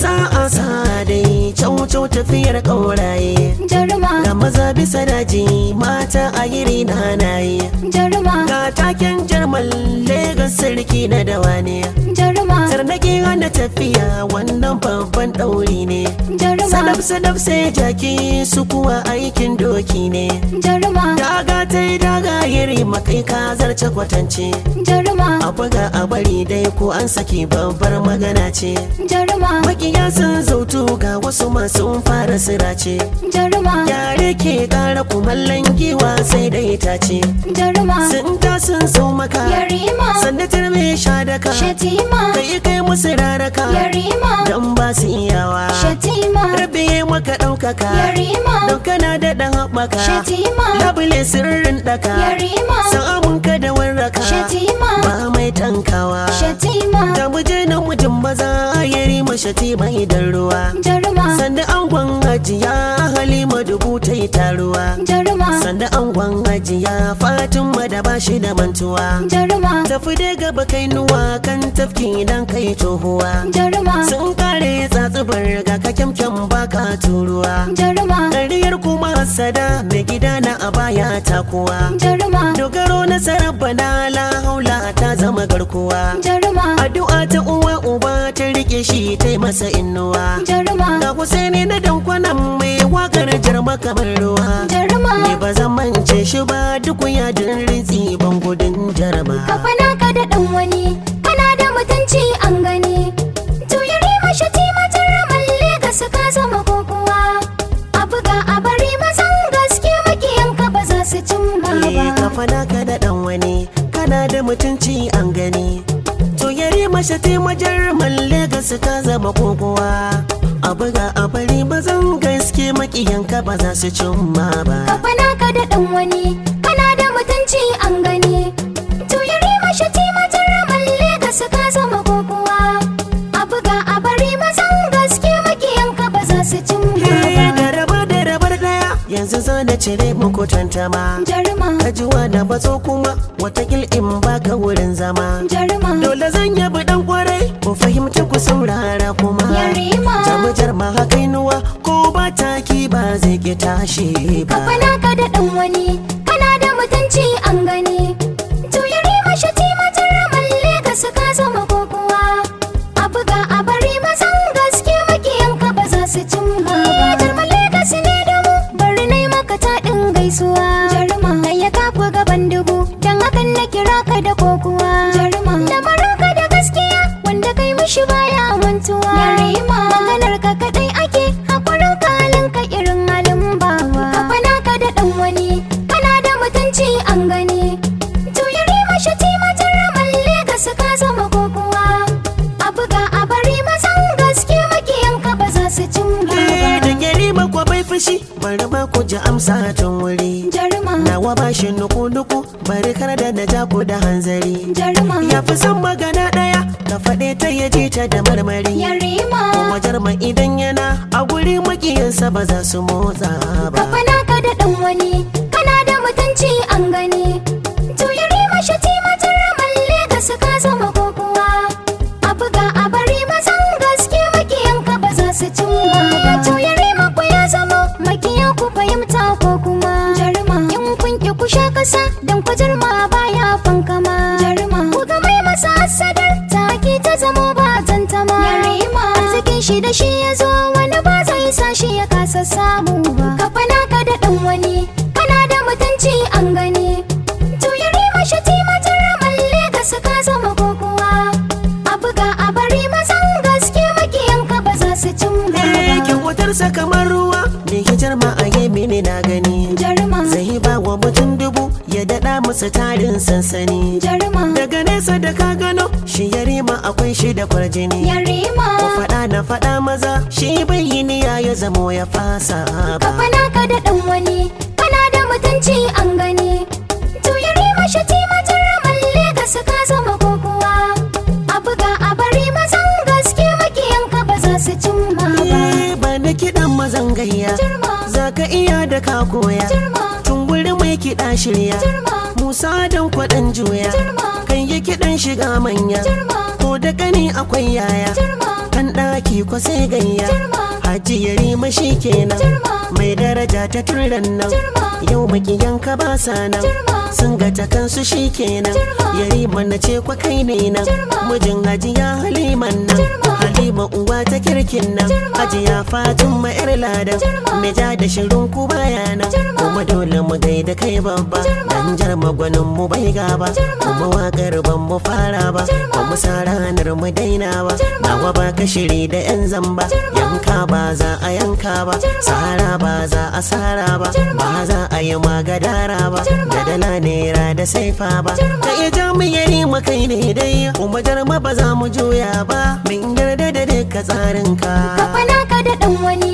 Sa'a sa dai cau-cau tafiyar ƙauraye. Jaruma. Ga maza bisa daji mata a yiri nanaye. Jaruma. Ga taken Jarman Legas sarki na dawa ne. Jaruma. Tarnaki hana tafiya wannan babban ɗauri ne. Jaruma. Sadaf sadaf sai jaki su kuwa aikin doki ne. Jaruma. Daga ta yi daga yiri makai ka zarce kwatance. Jaruma. A buga a bari dai ko an saki babbar magana ce. Jaruma. Makiya sun zautu ga wasu masu fara sirace. Jaruma. Yare ke kara kumallon giwa sai dai ta ce. Jaruma. Sun ta sun sau maka. Yarima. Sandatar mai sha daka. Shatima. Kai kai musu raraka. Yarima. Dan ba su iyawa. Shatima. Rabi ya maka ɗaukaka. Yarima. Don kana da ɗan haɓaka. Shatima. Labule sirrin ɗaka. Yarima. Samun ka da warraka. Shatima. Ba mai tankawa. Shatima. Ta muje namijin maza yarima shatima idan ruwa. Jaruma. Sanda angon hajiya Halima dubu ta yi taruwa. Jaruma. Sanda angon hajiya Fatima da bashi da mantuwa. Jaruma. Tafi dai gaba kai nuwa kan tafki idan kai tohuwa. Jaruma. Sun kare tsatsubar ga ka kyamkyam baka turuwa. Jaruma. Kariyar kuma sada mai gida na a baya takuwa. Jaruma. Dogaro nasarar bana la haula ta zama garkuwa. Jaruma. Addu'a ta uwa uba ta rike shi ta yi masa innuwa. Jaruma. Ga Husaini na dankwanan mai wakar jarma kamar ruwa. Jaruma. Ni ba zan mance shi ba duk yadin rintsi ban gudun jarma. Kafa naka da ɗan wani, kana da mutunci an gani. To yarima shatima jaruman Legas ka zama kokowa. A buga a bari mazan gaske makiyanka ba za su cimma Eh, ba. kafa naka da dan wani kana da mutunci an gani. To yari mashe jarman Legas ka zama kokowa. A buga a bari mazan gaske makiyanka ba za su cimma ba. Kafa naka da ɗan wani, kana da mutunci an gani. To yarima shatima jaruman Legas ka zama kokowa. A buga a bari mazan gaske makiyanka ba za su cimma Eh, ba. da raba da rabar daya yanzu za na cire muku tantama. Jaruma, Kajuwa na batso kuma watakil in baka wurin zama. jaruma, Dole zan yabi dan kwarai ku fahimta ku saurara kuma. Yarima. Jamujar ma kainuwa ko ba taki ba zai ki tashi ba. Kafa naka da ɗan wani, kana da mutunci an gani. To yarima shatima jaruman Legas ka zama kokowa. A buga a bari mazan gaske makiyanka ba za su cimma ba. Jarman Legas ne da mu, bari na yi maka taɗin gaisuwa. Jaruma, kai ya kafa gaban dubu, don hakan na kira ka da kokuwa. Jaruma, lamarinka da gaskiya, wanda kai mishi baya mantuwa. Yarima, maganar ka kaɗai ake, hakurin ka halinka irin halin bawa. Kafa naka da ɗan wani, kana da mutunci an gani. To yarima shatima jaruman Legas ka zama kokowa. A buga a bari mazan gaske makiyanka ba za su cimma Eh, ba. da gyari makwa bai fushi bari ma ku ji amsa tun wuri. Jaruma, Nawa ba shi nuku-nuku bari kar da na ja ku da hanzari. jaruma, Ya fi son magana ɗaya ka faɗe ta ya ji ta da marmari. yarima. Kuma jarma idan yana a guri makiyansa ba za su motsa ba. Kafa naka da ɗan wani, kana da mutunci an gani. To yarima shatima jaruman Legas ka zama kokowa. A buga a bari mazan gaske makiyanka ba za su cimma ba. To yarima ku ya zama makiya ku fahimta ko kuma. Jaruma, in kun ki ku sha kasa dan ku jarma baya fankama. Jaruma, ku ga mai masa hasadar taki ta zamo ba tantama. Yarima, arzikin shi da shi ya zo wani ba zai sa shi ya kasa samu ba. Kafa naka da ɗan wani, kana da mutunci an gani. To yarima shatima jaruman Legas ka zama kokowa. A buga a bari mazan gaske makiyanka ba za su cimma Eh, ba. kyautarsa kamar ruwa ne hijar ma a yi mini na gani. Jaruma, Zai ba wa mutum dubu ya daɗa musu tarin sansani. jaruma, Daga nesa da ka gano shi yarima akwai shi da kwarjini. yarima. Ku faɗa na faɗa maza shi bai yi niyya ya zamo ya fasa ba. Kafa naka da ɗan wani, kana da mutunci an gani. To yarima shatima jaruman Legas ka zama kokowa. A buga a bari mazan gaske makiyanka ba za su cimma ba. Eh, ba na kiɗan mazan gayya Jarma, za ka iya da ka koya. jarma, Tunguri mai kiɗa shirya jarma, Musa don kwaɗan juya jarma, kan yi kiɗan shiga manya jarma, ko da ƙani akwai yaya jarma. Kan ɗaki ko sai gayya. Jarma. Haji Yarima shi kenan. Jarma. Mai daraja ta turan nan. Jarma. Yau makiyanka ba sa nan. Jarma. Sun ga ta kansu shi kenan. Jarma. Yarima na ce kwa kai ne nan. Jarma. Mijin Hajiya Haliman nan. Jarma. Halima uwa ta kirkin nan. Jarma. Hajiya Fatima yar ladan. Jarma. Me ja da shirin ku baya nan. Jarma. Kuma dole mu gaida kai babba. Jarma. Dan jarma gwanin mu bai gaba. Jarma. Kuma waƙar ban mu fara ba. Jarma. Ba mu sa ranar mu daina ba. Jarma. Nawa ba ka shiri da yan zamba. Jarma. Yanka ba za a yanka ba. Jarma. Sara ba za a sara ba. Jarma. Ba za a yi magadara ba. Jarma. Da dala naira da saifa ba. Jarma. Ka iya ja mu yari mu kai ne dai. Kuma jarma ba za mu juya ba. Min yarda da duka tsarinka. Kafa naka da ɗan wani.